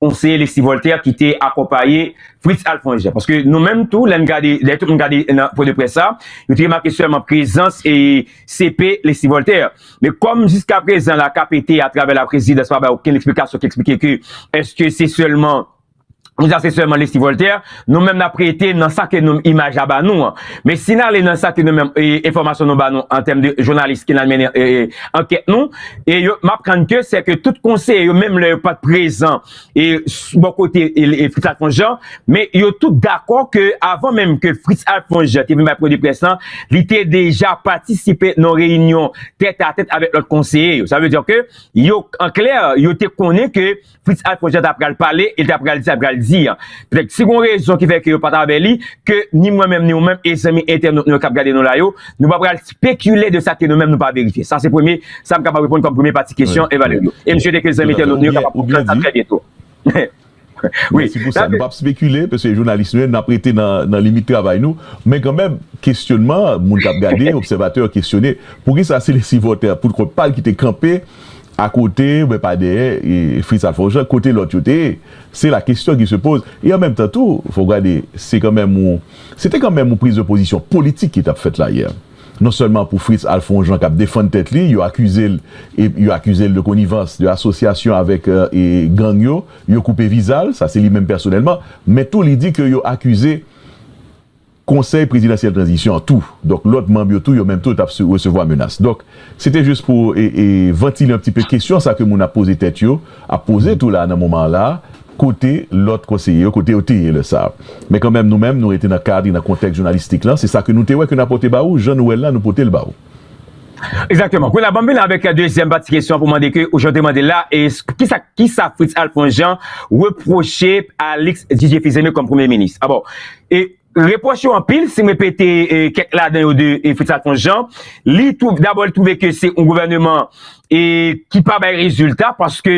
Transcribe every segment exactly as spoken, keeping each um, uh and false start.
konseye Leslie Voltaire ki te akonpaye Fritz Alphonse Jean. Paske nou menm tou, lè n gade, lè tout moun gade nan pwen de près sa, yo te remake sèlman prezans e C P Leslie Voltaire. Men kòm jiska prezan la K P T atravè la prezidans pa bay okenn eksplikasyon ki eksplike ke èske se sèlman, nou sa se sèlman Leslie Voltaire, nou menm n ap rete nan sa ke nou imaj la ba nou an. Men si n ale nan sa ke nou menm e, enfòmasyon nou ba nou an tèm de jounalis ki n al mennen e, ankèt nou, e yo, m aprann ke se ke tout konseye yo menm lè yo pa t prezan e, s- bò kote e, e, Fritz Alphonse Jean, men yo tout dakò ke avan menm ke Fritz Alphonse Jean te vin bay pwen de près lan, li te deja patisipe nan reyinyon tèt a tèt avèk lòt konseye yo. Sa vle di ke yo, an klè, yo te konnen ke Fritz Alphonse Jean ta pral pale, e l ta pral di sa l pral di an. Petèt si gon rezon ki fè ke yo pa t avè li, ke ni mwen menm ni ou menm e zanmi entènot nou yo k ap gade nou la yo, nou pa pral spekile de sa ke nou menm nou pa verifye. Sa se premye, sa m kapab reponn kòm premye pati kesyon e Valerio. E m swete ke zanmi entènot nou yo kapab konprann sa trè byento. Wi. Mèsi pou sa. Nou p ap spekile, paske jounalis nou ye, n ap rete nan, nan limit travay nou. Men kanmenm, kesyonman, moun k ap gade, obsèvatè yo kesyone, poukisa se Leslie Voltaire, poukont pa l ki te kanpe akote, oubyen pa dèyè, e, Fritz Alphonse Jean, kote lòt yo te ye? Se la kesyon ki se poze. E an menm tan tou, fò w gade, se kanmenm yon, se te kanmenm yon priz de pozisyon politik ki t ap fèt la yè. Non sèlman pou Fritz Alphonse Jean k ap defann tèt li, yo akize l, e, yo akize l de konivans, de asosyasyon avèk e, gang yo, yo koupe viza l, sa se li menm pèsonèlman, men tou li di ke yo akize Konsèy Prezidansyèl Tranzisyon an tou. Donk lòt manm yo tou, yo menm tou, t ap resevwa menas. Donk, se te jis pou e, e, vantile yon ti pe kesyon sa ke moun ap poze tèt yo, ap poze tou la nan moman an la, kote lòt konseye yo, kote yo te ye lè sa a. Men kanmenm, nou menm, nou rete nan kad e nan kontèks jounalistik lan. Se sa ke nou te wè ke n ap pote ba ou, jan nou wè l la, nou pote l ba ou. Egzakteman. Kounye a, ban m vin avèk dezyèm pati kesyon pou mande ke, ou jan te mande la, e kisa, kisa Fritz Alphonse Jean repwoche Alix Didier Fils-Aimé kòm premye minis? Abò, e repwòch yo anpil, si m repete e, kèk ladan yo de e, Fritz Alphonse Jean, li twouve, dabò, li twouve ke se yon gouvèneman e ki pa bay rezilta, paske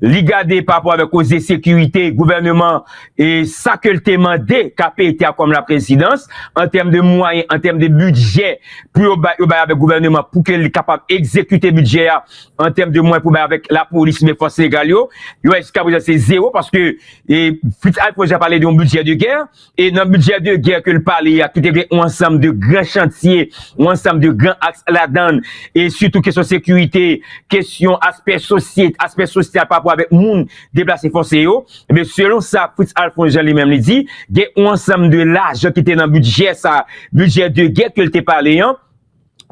li gade pa rapò avèk koze sekirite gouvèneman e sa ke l te mande K P T a kòm laprezidans an tèm de mwayen, an tèm de bidjè pou yo bay, yo bay avèk gouvèneman pou ke li kapab egzekite bidjè a an tèm de mwayen pou bay avèk lapolis oubyen fòs legal yo, yo wè jiska prezan se zewo paske e Fritz Alphonse Jean pale de yon bidjè de gè, e nan bidjè de gè ke l pale a, ki te gen yon ansanm de gran chantye, yon ansanm de gran aks ladan l, e sitou kesyon sekirite, kesyon aspè sosyete, aspè sosyal pa rapò avèk moun deplase fòse yo, ebyen selon sa Fritz Alphonse Jean li menm li di, gen yon ansanm de lajan ki te nan bidjè sa, bidjè de gè ke l te pale an,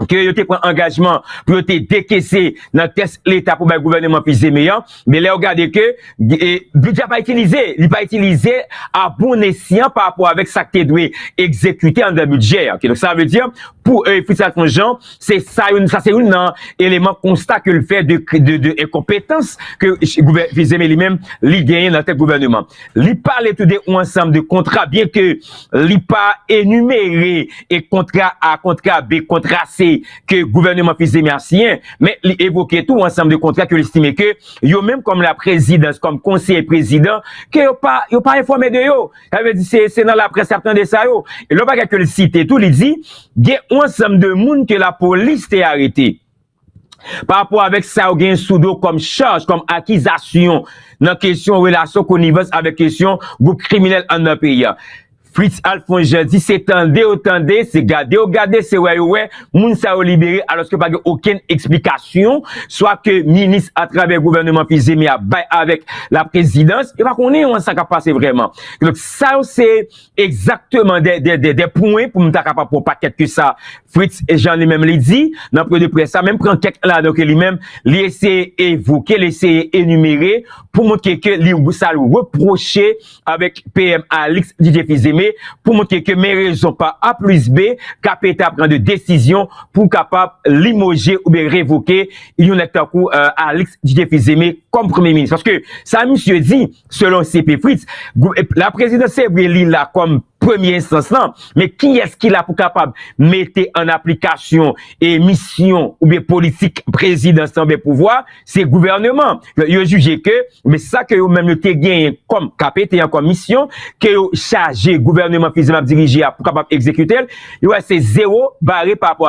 ke yo te pran angajman pou yo te dekese nan kès Leta pou bay gouvèneman Fils-Aimé an, men lè yo gade ke e, bidjè pa itilize, li pa itilize a bon esyan pa rapò avèk sa k te dwe egzekite anndan bidjè a. Donk sa vle di, pou e, Fritz Alphonse Jean, se sa youn, sa se youn nan eleman konsta ke l fè de, de, de enkonpetans ke gouvè- Fils-Aimé li menm, li genyen nan tèt gouvèneman. Li pale tou de yon ansanm de kontra, byen ke li pa enimere e kontra A, kontra B, kontra C ke gouvèneman Fils-Aimé a siyen, men li evoke tou yon ansanm de kontra ke l estime ke yo menm kòm laprezidans, kòm konseye prezidan, ke yo pa, yo pa enfòme de yo. Sa vle di se, se nan laprès y ap tande sa yo. E lòt bagay ke l site tou, li di, gen yon ansanm de moun ke lapolis te arete pa rapò avèk sa yo genyen sou do kòm chaj, kòm akizasyon nan kesyon relasyon konivans avèk kesyon gwoup kriminèl anndan peyi a. Fritz Alphonse Jean di se tande yo tande, se gade yo gade, se wè yo wè, moun sa yo libere alòske pa gen okenn eksplikasyon, swa ke minis atravè gouvèneman Fils-Aimé a bay avèk laprezidans, yo pa konnen sa k ap pase vrèman. Donk sa yo se egzakteman de, de, de, de pwen pou m ta kapab pran pakèt ke sa Fritz Jean li menm li di nan pwen de près sa, men m pran kèk ladan ke li menm li eseye evoke, li eseye enimere pou montre ke li sa l repwoche avèk P M Alix Didier Fils-Aimé, pou montre ke men rezon pa A plis B, K P T a pran de desizyon pou kapab limoje oubyen revoke yon nèg tankou e, Alix Didier Fils-Aimé kòm premye minis. Paske sa misye di, selon C P Fritz, laprezidans se vre li la kòm premye enstans lan, men kiyès ki la pou kapab mete an aplikasyon e misyon oubyen politik prezidans lan oubyen pouvwa, se gouvèneman. Yo jije ke, men sa ke yo menm yo te genyen kòm K P T an kòm misyon, ke yo chaje gouvèneman Fils-Aimé ap dirije a pou kapab egzekite l, yo wè se zewo bare pa rapò avèk